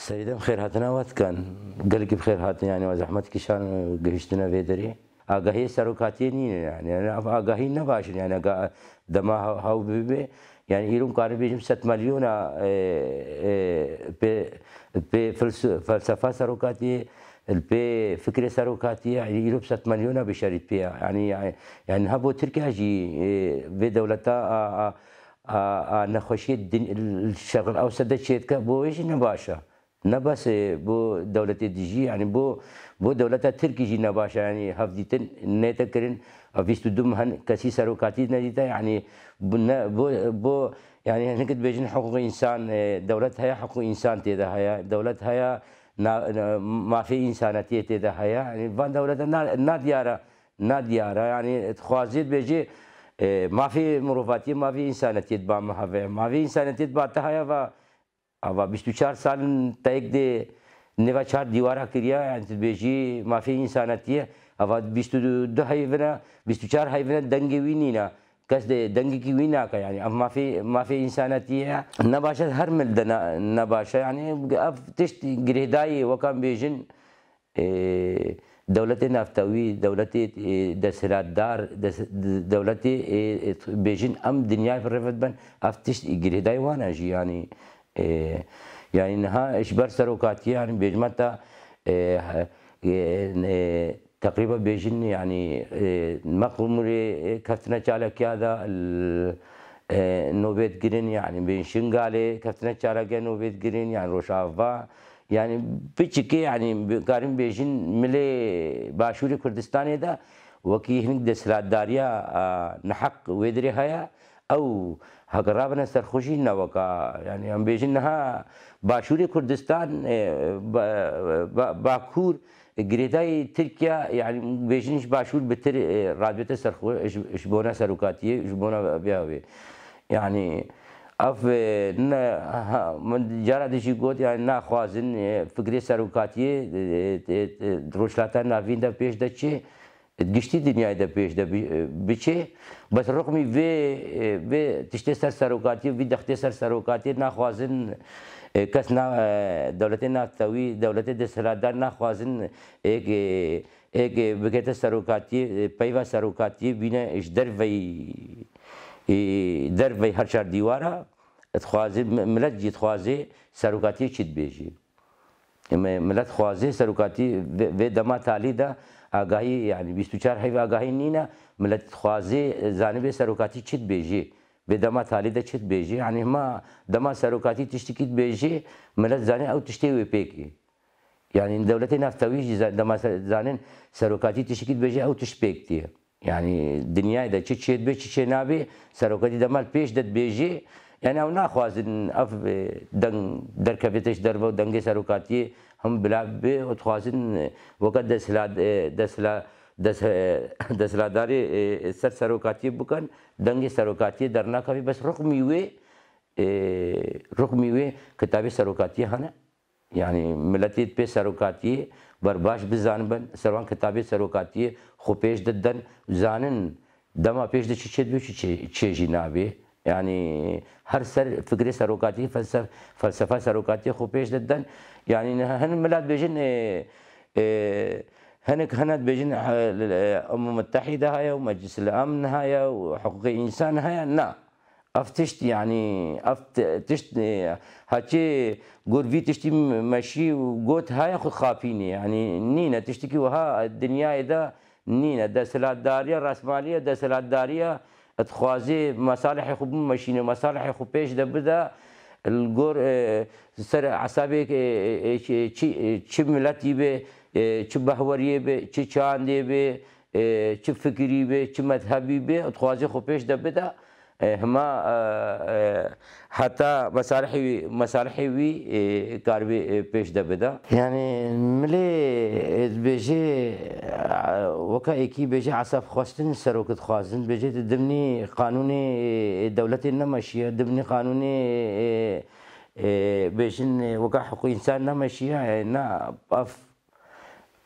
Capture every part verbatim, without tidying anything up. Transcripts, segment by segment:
Serî dem xêrhatina we dikin. Gelekî bi xêr hatin, yani we zehmet kişan û gihiştine vê derê. Agahiyê serokatiyê nîne yani. Yani ev agahî ne baş in yani. Aga-, dema hew, hew bibe. Yani îro em karin bêjim sed milyona, e, e, pê, pê fils-, felsefa serokatiyê, pê fikrê serokatiyê, yani îro bi sed milyona bişerît pê ya. Yani, yani, yani niha bo Tirkiye jî, e, vê dewleta a, a, a, a nexweşiyê din-, li Şerqil Ewsed de çêdike, bo wê jî ne baş e. Ne bes, e, bo dewletê dijî, yani bo, bo dewleta Tirkî jî ne baş e, yani hevdîtin neyte kirin. A bîst û du meh kesî serokatî nedîte, yani bu ne, bo, bo, yani hinek dibêjin hiqûqê însan, e, dewlet heye, hiqûqê însan tê de heye, dewlet heye, na-, na-, mafê însanetiyê tê de heye. Yani van dewlete na-, nadiyar e, nadiyar e. Yani dixwazê dibêjê, e, mafê mirovatiyê, mafê însanetiyê diba me heve. Mafê însanetiyê diba te heye va, ava bîst û çar sal in te yek dê nêva çar dîwara kiriya, yani tu dibêjî mafê însanetiyê, ava bîst û du heyvine, bîst û çar heyvine dengê wî nîne. Kes dê dengekî wî nake, yani ev mafê, mafê însanetiyê ye. Ne baş e, her mil de ne, ne baş e, yani ev tişt girêdayî, weka em bêjin, e, dewletê naftewî, dewletê, e, desthilatdar, des-, dewletê, e, e, bêjin em dinyayê bi rêve dibin, ev tişt girêdayî wan e jî, yani, e, yani niha ji ber serokatiyê, yani bêjme te, e, e, e, teqrîba bêjin, yani, e, Meqmûrê, e, keftine çalakiya de, l-, e, nobêt girin, yani bêjin Şingalê keftine çalakiya nobêt girin, yani Rojava, yani piçikê, yani bi-, karin bêjin milê Başûrê Kurdistanê de wekî hinek desthilatdariya, a, neheq wê dirê heye, ew heke rabine ser xwe jî ne weka, yani em bêjin niha Başûrê Kurdistan, e, ba-, ba-, Bakur girêdayî Tirkiye, yani bêjin ji Başûr bitir, e, radibête ser xwe ji, ji bona serokatiyê, ji bona vê hevê. Yani ev, e, ne, ha, min cara din jî got, yani naxwazin, e, fikrê serokatiyê, e, e, e, di Rojhilata Navîn de pêş de çê, di giştî dinyayê de pêş de bi-, e, biçê. Bes rixmî vê, e, vê tiştê ser serokatiyê, vî dextê ser serokatiyê naxwazin, e, kes na, e, dewletê naftewî, dewletê desthilatdar naxwazin êk, e, êk, e, bigihête serokatiyê, e, peyva serokatiyê bîne ji derveyî, e, derveyî her çar dîwara. Dixwazê, mi-, milet jî dixwazê serokatiyê çi dibêjî. Me-, milet dixwazê serokatî vê, vê dema talî de agahî, yani bîst û çar heyv agahî nîne, milet dixwazê zanibê serokatî çi dibêjî. Vê dema talî de çi dibêjî. Yani hema dema serokatî tiştekî dibêjî, milet zanê ew tiştê wê pêk e. Yani dewletê naftewî jî za-, dema se-, zanin serokatî tiştekî dibêje, ew tişt pêk tî. Yani dinyayê de çi çê dibe, çi çê nabe, serokatî dema li pêş de dibêje. Yani ew naxwazin ev, e, deng derkevite ji derve û dengê serokatiyê him bila bibe û dixwazin, e, weke desthilat, e, desthilat, dest-, e, desthilatdarê, e, ser serokatiyê bikin, dengê serokatiyê dernakevî, bes rixmî wê, e, rixmî wê kitabê serokatiyê hene. Yani miletê pê serokatiyê berbaş bizanibin, ser wan kitabê serokatiyê xwe pêş didin, zanin dema pêş de çi çê dibe, çi çê, çê jî nabe. Yani her ser fikrê serokatiyê, felsef-, felsefa serokatiyê xwe pêş didin. Yani hin milet bêjin, e, e, hinek hene dibêjin, e, Umem Muttehîde heye û Meclis el Emn heye û hiqûqê însan heye. Na. Ev tişt, yani, ev ti-, tişt, e, heçê gor vî tiştî meşî û got haya xwe xapînê. Yani, nîne. Tiştekî wiha dinyayê de nîne. Desthilatdariya, rasmaliya desthilatdariya dixwazê mesalihê xwe bimeşîne, mesalihê xwe pêş de bide. Li gor, e, ser hesabê, e, e, çi, çi, çi miletî be, e, çi behweriyê be, çi çandê be, e, çi fikirî be, çi mezhebî be, dixwaze xwe pêş de bide, e, hema, e, e, heta mesalihê wî, mesalihê wî, e, karibe, e, pêş de bide. Yani milê, e, dibêje, e, weka êkî bêje esefxwestin serok dixwazin, dibêje di dimnî qanûnê, e, dewletê nemeşiye, dimnî qanûnê, e, e, bêjin, e, weka hiqûq însan nemeşiye, e, na, ev,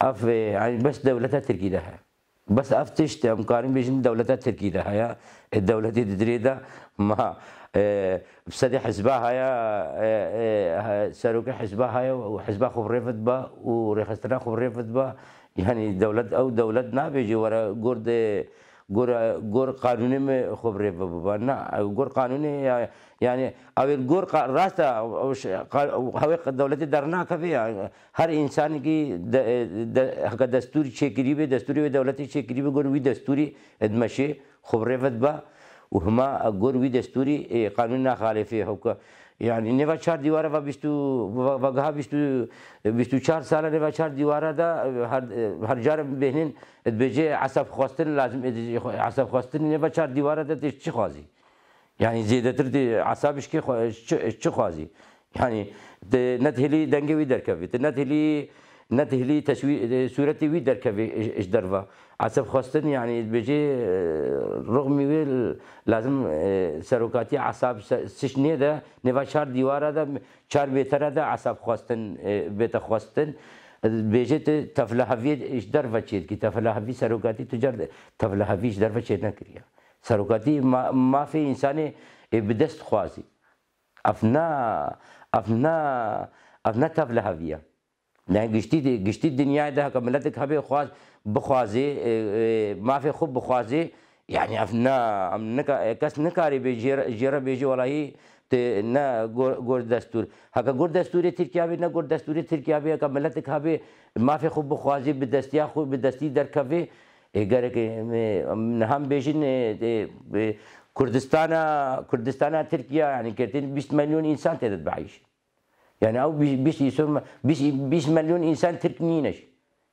ev, e, yani bes dewleta Tirkî de heye. Bes ev tişt em karin bêjin dewleta Tirkî de heye. E, dewletê di dirê de ma E, sedê hizba haya, e, e, he-, serokê hizba haya û hizba xwe bi rê ve diba û rêxistina xwe bi rê ve diba. Yani dewlet, ew dewlet nabêje were gor de, gor, gor qanûnê me xwe bi rê ve biba. Na, ew gor qanûnê ya, yani ew ê gor qa-, rast e, ew ş-, qa-, ew hewê dewletê dernakeve ya. Her însanekî de, de, heke destûrî çêkirî be, destûrê wê dewletê çêkirî be, gor wî destûrî dimeşê. Xwe bi rê ve diba û hima gor wî destûrî, ê, qanûn naxalifê hewka. Yani nêva çar dîwara va bîst û, va, va giha bîst û, bîst û çar sala nêva çar dîwara da, e, her, e, her cara bêhnên dibêje esab xwestin lazim, e, esab xwestin nêva çar dîwara da tê çi xwazî? Yani zêdetir tê esab ji kê xwe-, çi, çi xwazî? Yani, te ne dihêlî dengê wî derkevî, te ne dihêlî, ne dihêlî teswî-, e, sûretê wî derkevî ji, ji derve. Eseb xwestin, yani, dibêje, e, ruxmî wê lazim, e, serokatiya esab se-, sişnê de, nêva çar dîwara de, çar mêtere de esab xwestin, e, bête xwestin. Dibêje tu tevliheviyê ji derve çêdikî, tevlihevî serokatî tu car de-, tevlihevî ji derve çênekiriye. Serokatî ma-, mafê însanê, e, bi dest xwazî. Ev ne, ev ne, ev ne tevlihevî ye. Ne giştî, giştî dinyayê de heke miletek hebe xwaz, bixwazê, e, e, mafê xwe bixwazê, yani ev ne, em nika-, kes nikarê bê jê re, jê re bêjê welahî te ne gor, gor destûr. Heke gor destûrê Tirkiya bê, ne gor destûrê Tirkiya bê, heke miletek hebe mafê xwe bixwazê, bi destiya xwe, bi destî derkevê, e, gerek, e, em niha em bêjin, e, e, e, Kurdistana, Kurdistana Tirkiya, yani, girtin bîst milyon însan tê de dibeîşin. Yani, ew bî-, bîst însan, bîst, bîst milyon însan Tirk nîne jî.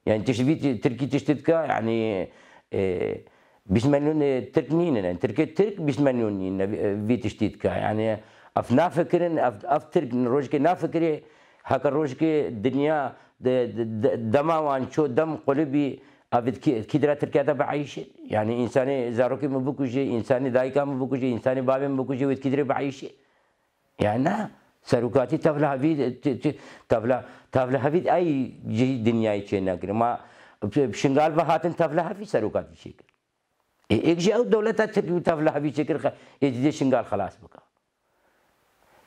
Yani, tişt vî ti-, Tirkî tiştî dike, yani, e, bîst milyon, e, Tirk nîne. Yani, Tirkê Tirk bîst milyon nîne, e, vî tiştî dike. Yani, ev nafikirin, ev, ev Tirk rojekê nafikirê, heke rojekê dinya de, de, de, dema wan ço, dem qulibî, ev kî, kî dira Tirkiye de bieyşê? Yani, însanê zarokê min bikujê, însanê dayika min bikujê, însanê bavê min bikujê, wê kî dirê bieyşê? Yani ne, serokatî tevlihevî, ti-, ti-, tevla-, tevlihevî ey cihî dinyayê çênekir. Ma Şingal ve hatin tevlihevî serokatî çêkir. Ê, êk jî ew dewleta Tirk bi tevlihevî çêkir, xe-, ê didê Şingal xelas bike.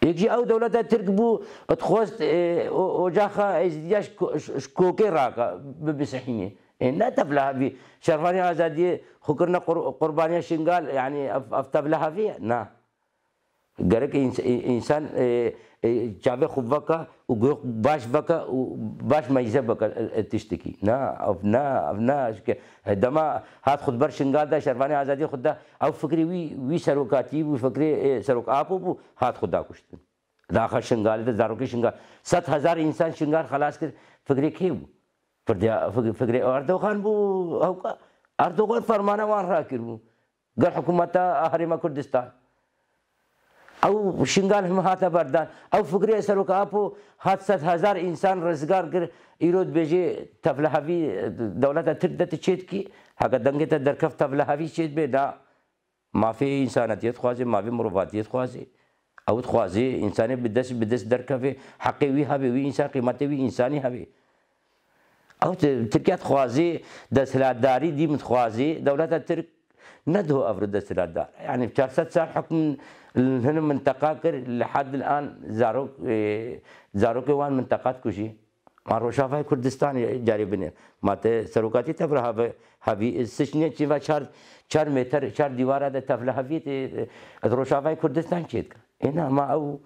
Êk jî ew dewleta Tirk bû, dixwest, ê, o-, ocaxa Êzidiya ji ko-, ji, ji kokê rake, bi-, bisihînê. Ê, ne tevlihevî. Şervanê azadiyê xwe kirine qur-, qurbaniya Şingal, yani ev, ev tevlihevî ye? Na. Gerek îns-, î-, însan, e, e, çavê xwe veke û guh baş veke û baş meyze veke, e, e, tiştekî. Na, ev na, ev na, şike, e, dema hat xwe di ber Şingal de, şervanê azadiyê xwe de, ew fikrê wî, wî serokatî, wî fikrê, e, Serok Apo bû, hat xwe da kuştin. Daxa Şingalê de, zarokê Şingal, sed hezar însan Şingal xelas kir, fikrê kê bû? Fikrê, fik-, fikrê Erdogan bû, hewka. Erdogan fermana wan rakir bû. Gel hikûmeta Herêma Kurdistan. Ew Şingal him hate berdan. Ew fikrê Serok Apo hat sed hezar însan rizgar kir. Îro dibêjê tevlihevî dewleta Tirk de tu çê dikî? Heke dengê te derkeft tevlihevî çê dibe? Na. Mafê însanetiyê dixwazê, mafê mirovatiyê dixwazê. Ew dixwazê însanê bi dest, bi dest derkeve, heqê wî hebe, wî însan, qîmetê wî însanî hebe. Ew ti-, Tirkiye dixwazê, desthilatdarî dî min dixwazê, dewleta Tirk ne diho ev re desthilatdar. Yani çar sed sal hukm li hin minteqa kir, li had il an zarok, e, zarokê wan minteqa dikujî. Ma Rojavayê Kurdistanê carê binê. Ma te serokatî tevra have-, havî, siç niye çi va çar, çar meter, çar dîwara de tevla havî te, e, Rojavayê Kurdistan çê dike. Êna ma ew,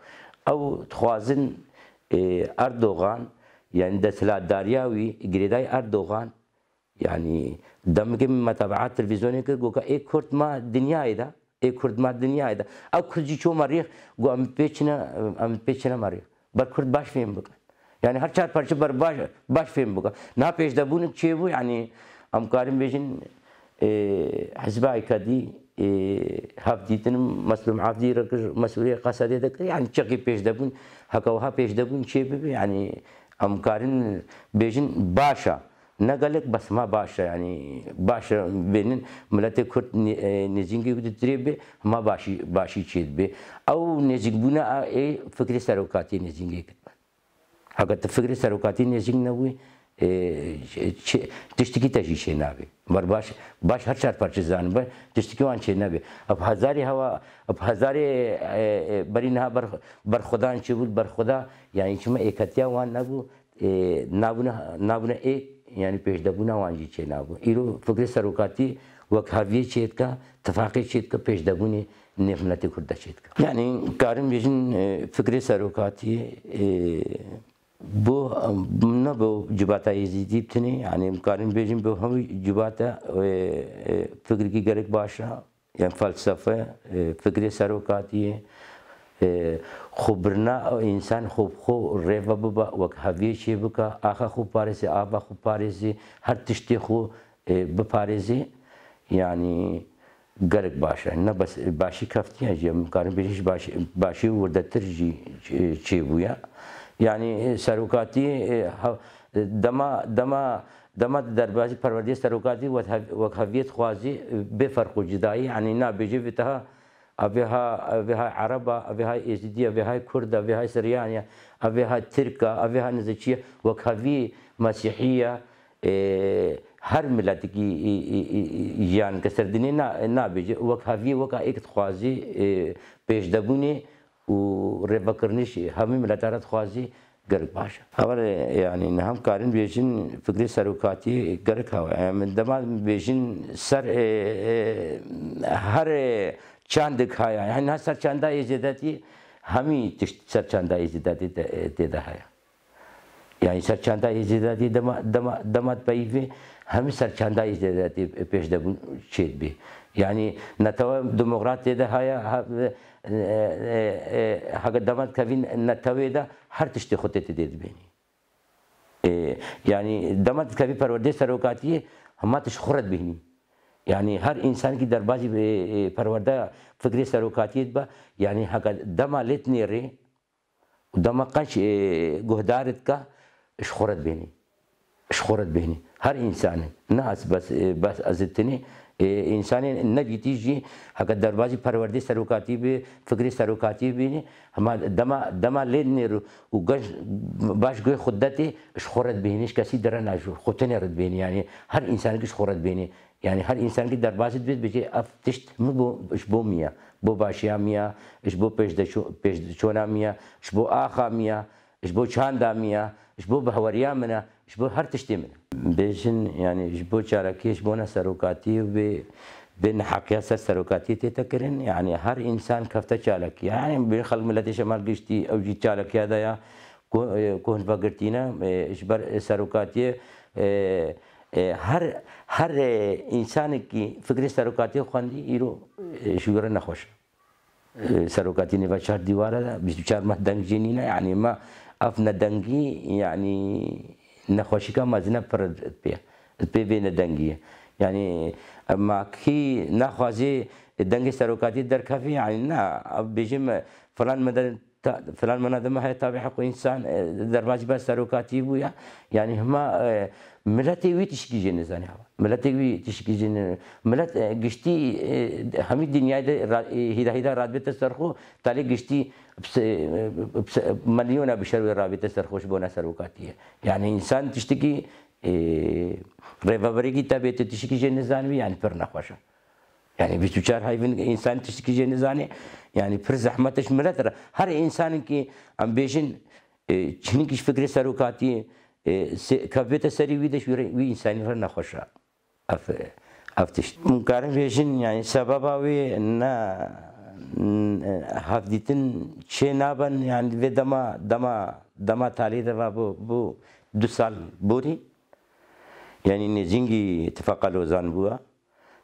ew dixwazin, e, Erdogan, yani desthilatdariya wî, girêdayî Erdogan, yani demekê min metebeat televîzyonê kir, goka ê Kurd ma dinyayê de, ê Kurd ma dinyayê de. Ew Kurd jî çû merîx, got em pê çine, em pê çine merîx. Ber Kurd baş fêm bikin. Yani her çar parçe ber baş, baş fêm bikin. Niha pêşdebûnik çêbû, yani em karin bêjin, e, Hizba Ekadî, e, hevdîtin Meslûm Avdî re kir, mesûlê Qesedê de kir. Yani çekî pêşdebûn, heke wiha pêşdebûn çê bibe, yani em karin bêjin baş e. Ne gelek, bes ma baş e, yani baş e, bênin miletê Kurd nê-, e, nêzîngê wî dirê bê, ma başî, başî çê dibe. Ew nêzîkbûna a, ê fikrê serokatiyê nêzîngê kir. Heke tu fikrê serokatiyê nêzîk nebûyî, E, çi, tiştikî te jî çê nabe. Ber baş, baş her çar parçe zanin, ber tiştikî wan çê nabe. Ev hezarê hewa, ev hezarê, e, e, berî niha ber, berxwedan çêbû, berxweda, yanî çima êketiya wan nebû, e, nabûne, nabûne êk, yanî pêşdebûna wan jî çê nabû. Îro fikrê serokatî wek heviyê çê dike, tifaqê çê dike, pêşdebûnê nêv miletê Kurd de çê dike. Yanî karin bêjin, e, fikrê serokatî, e, Bo, ne bo civata Êzîdî bi tenê, yanî em karin bêjin bo hemû civata, e, e, fikrekî gelek baş e, yani felsefe, e, fikrê serokatiyê, e, xwe birna însan xwe bi xwe rêve bibe, wek heviyê çê bike, axa xwe parêzê, ava xwe parêzê, her tiştê xwe, e, biparêzê. Yanî gelek baş e. Ne bes başî keftiye jî, em karin bêjin jî başî, başî wirdetir jî çê, çêbûye. Yanî, e, serokatî, e, ha, dema, dema, dema di derbazî perwerdeyê serokatî wek hev-, wek heviyê dixwazî, e, bê ferq û cidayî, yanî nabêje vê teha, a vê ha, a vê ha Ereb a, a vê ha Êzidî ye, a vê ha Kurd e, a vê ha Siryan e, a vê ha Tirk e, a vê ha nizikçî ye, wek hevî Mesîhî ye, e, her miletikî, e, e, e, e, jiyan ke ser dinê na-, nabêje, wek heviyê, weka êk dixwazî, e, pêşdebûnê û rêvekirinê ji hemî mileta re dixwazî gelek baş e. Heval, e, yanî niha em karin bêjin fikrê serokatî gelek hewa. Em dema bêjin ser, e, e, her, e, çandik haya. Yanî niha ser çanda Êzîdetî hemî tişt ser çanda Êzîdetî te-, tê de heye. Yani ser çanda Êzîdetî dema, dema, dema dipeyivê, hemî ser çanda Êzîdetî pêş de bûn çê dibê. Yani netewe demokrat tê de haya, ha, e, e, e, heke dema dikevîn netewê de her tiştê xwe tê tê dê dibênî. E, yani dema dikevî perwerdê serokatiyê, hema tişt xwe re dibênî. Yani her însanekî derbazî, e, e, perwerdeya fikrê serokatiyê dibe, yani heke dema lê dinêrê, û dema qenc, e, guhdar dike, ji xwe re dibênî. Ji xwe re dibênî. Her însanê. Ne ez bes, e, bes ez ê tenê, e, însanê nedîtî jî heke derbazî perwerdê serokatî bê, fikrê serokatî bînî, hema dema, dema lê dinêr û genc baş guhê xwe detê, ji xwe re dibênî, ji kesî dire ne, ji xwe tenê re dibênî. Yani her însanekî ji xwe re dibênî. Yani her însanekî derbazî dibê, dibêje, ev tişt min bo, ji bo min ye, bo başiya min ye, ji bo pêşdeço-, pêşdeçona min ye, ji bo axa min ye, ji bo çanda min ye, ji bo bihweriya min e, ji bo her tiştê min e. Bêjin, yani ji bo çalakiyê, ji bona serokatiyê û bê, bê neheqiya ser serokatiyê tête kirin, yani her însan kefte çalakiyê. Yani bê xelk miletê şemal giştî, ew jî çalakiya de ya, ku, e, ku hûn vegirtîne, e, ji ber serokatiyê, e, e, her, her, e, însanekî fikrê serokatiyê xwendî, îro, e, ji wî re nexweş e. E, serokatî nêva çar dîwara de, bîst û çar meh deng jê nîne, yanî me ev nedengî, yanî nexweşîka mezin e pir pê, pê vê nedengiyê. Yanî ma kî naxwazî dengê serokatî derkevî, yanî na, ev bêjim, filan me de ta-, filan mena dime heye tabî heqû însan, e, derbazî ber serokatî bûye. Yani hema, e, miletê wî tişkî jê nizane hewa. Miletê wî tişkî jê nizane. Milet, e, giştî, e, hemî dinyayê de ra-, e, hîda hîda radibête ser xwe, talê giştî pse-, e, pse-, milyona bişer wê rabête ser xwe ji bona serokatiyê. Yani însan tiştekî, e, rêvebirekî te bê tu tişkî jê nizanibî, yani pir nexweş e. Yani bîst û çar heyvin însan tiştekî jê nizane. Yani pir zehmet e ji milet re. Her însanekî em bêjin, e, çinikî ji fikrê serokatiyê, e, se-, kevbête serî wî de ji wî re, wî însanî re nexweş e. Ev, ev tişt. Em karin bêjin, yani sebeba wê ne, n-, hevdîtin çê naben, yani vê dema, dema, dema talê de va bû, bû du sal borî. Yani nêzîngî tifaqa Lozan bûye.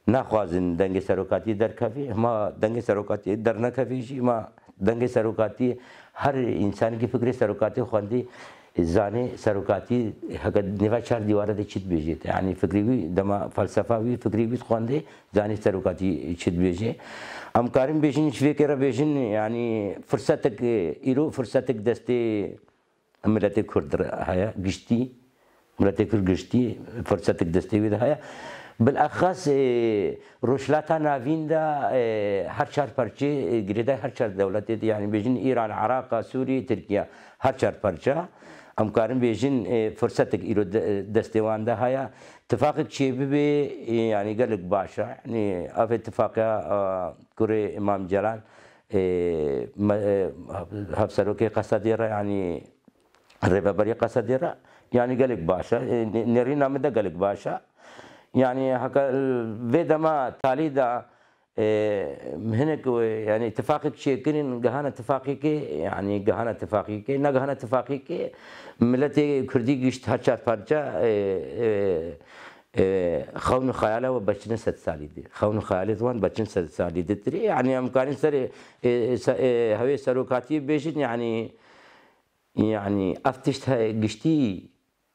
Naxwazin dengê serokatiyê derkevî, hema dengê serokatiyê dernekevî jî, hema dengê serokatiyê her însanekî fikrê serokatiyê xwendî, zanê serokatî heke nêva çar dîwara de çi dibêjê te. Yanî fikrê wî, dema felsefa wî, fikrê wî dixwendê, zanê serokatî çi dibêjê. Em karin bêjin, ji vê kê re bêjin, yanî firsetek, îro firsetek destê miletê Kurd re heye, giştî, miletê Kurd giştî, firsetek destê wî de heye. Bilexes, e, Rojhilata Navîn de, e, her çar parçê, e, girêdayî her çar dewletê de, yani bêjin Îran, Iraq, Sûrî, Tirkiye, her çar parça. em karin bêjin, e, firsetek îro de, destê wan de haya. Tifaqek çêbibe, e, yanî gelek baş e. Yanî ev ê tifaqiya, e, kurê Îmam Celal, e, me, e, hevserokê Qesedê re, yanî rêveberê Qesedê re, yanî gelek baş e. E, ne-, nêrîna min de gelek baş e. Yanî heke vê dema talî de, e, hinek, e, yanî tifaqek çêkirin, gihana tifaqekê, yanî gihana tifaqekê, negihana tifaqekê, miletê Kurdî gişt her çar parça, e, e, e, xewn û xeyala we beçine sed salî di. Xewn û xeyalê wan beçin sed salî di tirê. Yanî em karin serê, e, e, se-, e, hewê serokatiyê bêjin, yanî, yanî ev tişt he-, giştî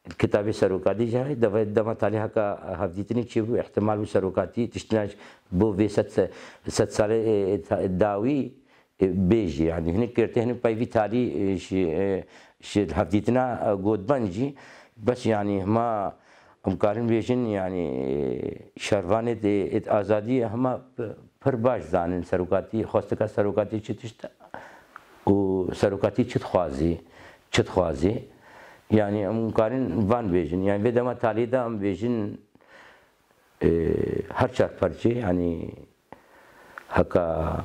kitabê serokatî jî heye, deva-, dema talî heka hevdîtinê çêbû, îhtimal bû serokatî tiştina ji bo vê sed se-, sed salê, e, ta-, dawî, e, bêjî. Yanî hinek girtê, hinek peyvî talî, e, ji, e, ji hevdîtina, e, gotben jî. Bes yanî hema em karin bêjin, yanî, e, şervanê de, êt azadî hema p-, pir baş zanin serokatî, xwestika serokatî çi tişt e. Û serokatî çi dixwazî, çi dixwazî? Yanî em karin van bêjin. Yanî vê dema talî de em bêjin, e, her çar parçe, yanî heka,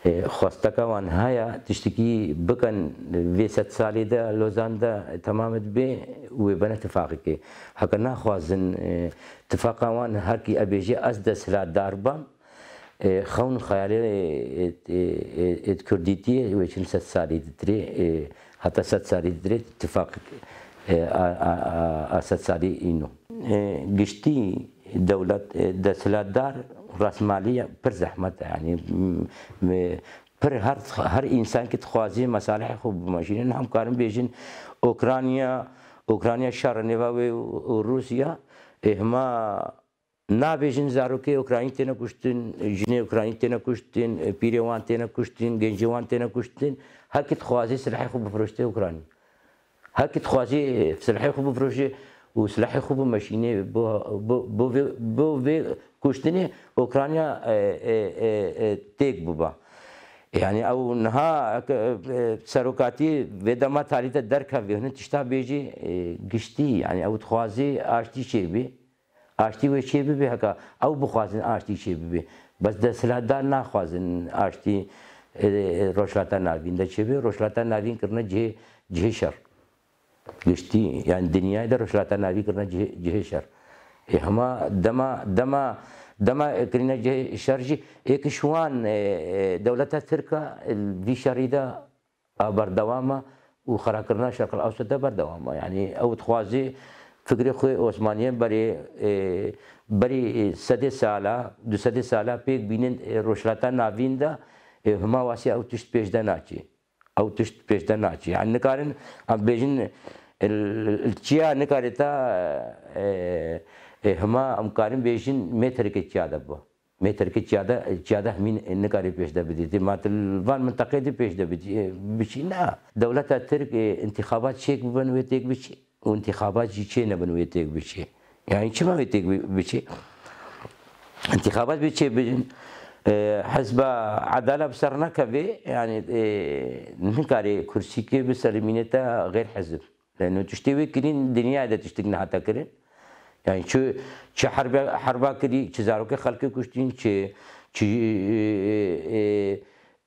e, xwesteka wan haya tiştekî bikin vê sed salî de Lozan de temam dibe, wê bene tifaqekê. Heka naxwazin, e, tifaqa wan herkî ebêjê ez desthilatdar bam, e, xewn xeyalê, e, e, e, e, Kurdîtiyê wê çil sed salî ditirê, e, heta sed salî ditirê tifaq, e, a, a, a, a sed salî îno. E, giştî dewlet, e, desthilatdar, rasmalî pir zehmet e, yanî, m, m, pir her, her însan ki dixwazî mesalihê xwe bimeşîne, niha em karin bêjin Ukrayna, Ukrayna şer e nêva wê û, û Rûsya, e, hema nabêjin zarokê Ukraynî têne kuştin, jinê Ukraynî têne kuştin, pîrê wan têne kuştin, gencê wan têne kuştin. Her kî dixwazê silahê xwe bifiroşte Ukraynî. Her kî dixwazê silahê xwe bifiroşê û silahê xwe bimeşînê bo, bo, bo vê, bo vê kuştinê Ukrayna, e, e, e, e, têk biba. Yanî ew niha, e, e, serokatî vê dema talî de derkeve, hûn tişta bêjî, e, giştî, yanî ew dixwazê aştî çêbî. Aştî wê çê bibe, heka ew bixwazin aştî çê bibe. Bes desthilatdar naxwazin aştî, e, Rojhilata Navîn de çê bibe. Rojhilata Navîn kirine cihê, cihê şer. Giştî, yani dinyayê de Rojhilata Navîn kirine cihê, cihê şer. Ê hema dema, dema, dema kirine cihê şer jî, ê ki şiwan, e, e, dewleta Tirka, e, vî şerî de a berdewam e û xerakirina Şerqil Ewsat de berdewam e. Yanî ew dixwazê fikrê xwe Osmaniye berê, e, berî sedê sala, du sedê sala pêk bînin, e, Rojhilata Navîn de, e, hima wasiya ew tişt pêş de naçê. Ew tişt pêş de naçê. Yanî nikarin em bêjin, e, l-, l-, çiya nikarê ta, e, e, hima em karin bêjin mêtereke çiya de bibe. Mêterkê çiyade, çiyade hemî nikarê pêş de bidî. Ma tu li van minteqê dî pêş de bidî, biçî. Na. Dewleta Tirk, e, întîxabat çêk bibin wê têk biçî. Û întîxabat jî çê nebin wê têk biçî. Yani çima wê têk bi-, biçî? Întîxabat bê çê bibin, e, Hizba Edala bi ser nekevê, yani, e, nikarê kursîkê biselimîne te xêr hizb. Lê no tiştê wê kirîn dinyayê de tiştik nehate kirin. Yani çi, çi herbe, herba kirî, çi zarokê xelkê kuştîn, çi, çi, e, e,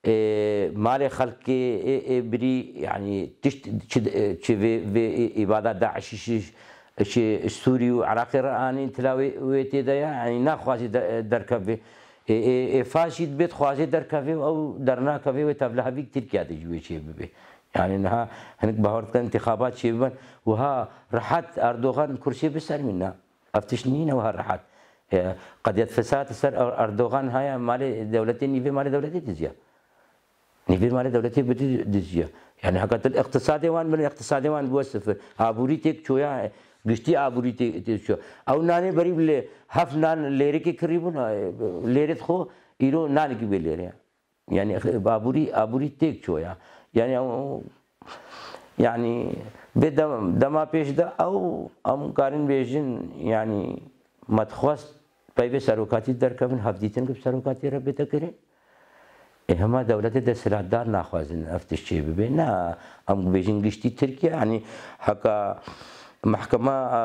e, malê xelkê, e, e, birî, yani tişt, çi, e, çi vê, vê, e, îbada DAIŞî şi, şi Sûrî û Iraqê re anîn tila wê, wê tê de ya, yani naxwazî de, e, derkevê. E, e, e, faşî dibê dixwazê derkevê û ew dernakevê wê tevlihevî Tirkiye de jî wê çê bibe. Yani niha hinek bawer dikin întîxabat çêbibin, wiha rehet Erdogan kursiyê bisermîne. Ev tişt nîne wiha rehet. E, qediyet fesat ser Er-, Erdogan haya malê dewletê, nîvê malê dewletê diziya. Nîvê malê dewletê bi di-, diziya. Yani heka tu iqtisadê wan bin, iqtisadê wan bû sifir. Aborî têk çoya, giştî aborî tê-, têk çoya. Ew nanê berî bile heft nan lêrekê kirîbûn, e, lêrê xwe, îro nanekî bê lêrê. Yani aborî, aborî têk çoya. Yani ew, yani vê dem-, dema pêş de ew, em karin bêjin, yani me dixwest peyvê serokatî derkevin, hevdîtin bi serokatî re bête kirin. Ê, hema dewletê desthilatdar naxwazin ev tişt çê bibe. Na, em bêjin giştî Tirkiye, yanî heka mehkema, a,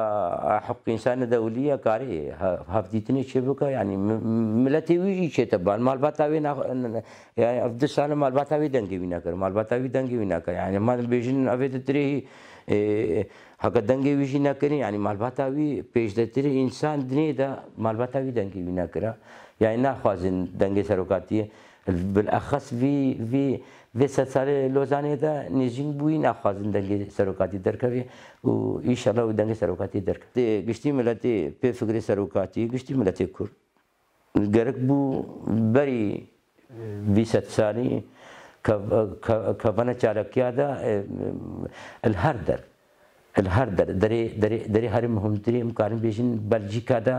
a, heqûq însanê dewlî ya karê he-, hevdîtinê çê bike, yanî mi-, miletê wî jî çête ban. Malbata wê nax-, n-, n-, yanî ev du sal e malbata wê dengê wî nekir. Malbata wî dengê wî nekir. Yanî ma bêjin evê di dirê, e, heke dengê wî jî nekirin, yanî malbata wî pêşdetirê însan dinê de malbata wî dengê wî nekira. Yanî naxwazin dengê serokatiyê. Bilexes vî, vî, vê sedsalê Lozanê de nêzîn bûyî naxwazin dengê serokatî derkevê û înşallah wî dengê serokatî derkeve. Tê giştî miletê pê fikrê serokatî, giştî miletê Kurd. Gerek bû berî vî sedsalî kev-, ke-, kevana çalakiya de, e, li her der. Li her der, derê, derê, derê herî muhimtirî, em karin bêjin Belcîka de,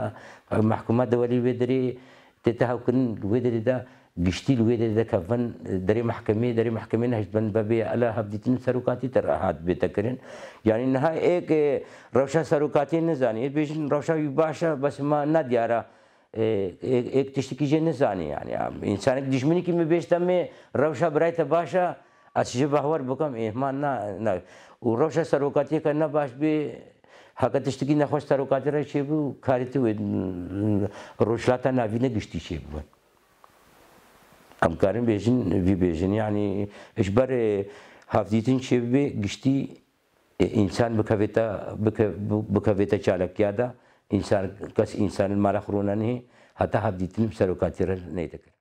e, mehkûma dewelî wê derê tête hewkirin, li wê derê de giştî li wê derê de kevin, derê mehkemê, derê mehkemê nehişt bin bebê ela hevdîtin serokatî te rehat bête kirin. Yanî niha êk, e, rewşa serokatiyê nizanî. Ê bêjin rewşa wî baş e, bes ma nediyara. Ê, ê, êk tiştekî jê nizanî, yanî, ya, însanek dijminekî min bêjte me rewşa birayê te baş e, ez ji behwer bikim, ê, hema na, na. Û rewşa serokatiyeke ne baş bê, heke tiştekî nexweş serokatî re çêbû, karî tu wê, Rojhilata Navîn e giştî çêbû. Em karin bêjin, vî bêjin, yanî, ji ber, ê, hevdîtin çêbibe, giştî, ê, însan bikevête, bike-, bi-, bikevête çalakiya de, însan, kes însan li mala xwe rûnanihê, heta hevdîtin bi serokatî re neyê dikir.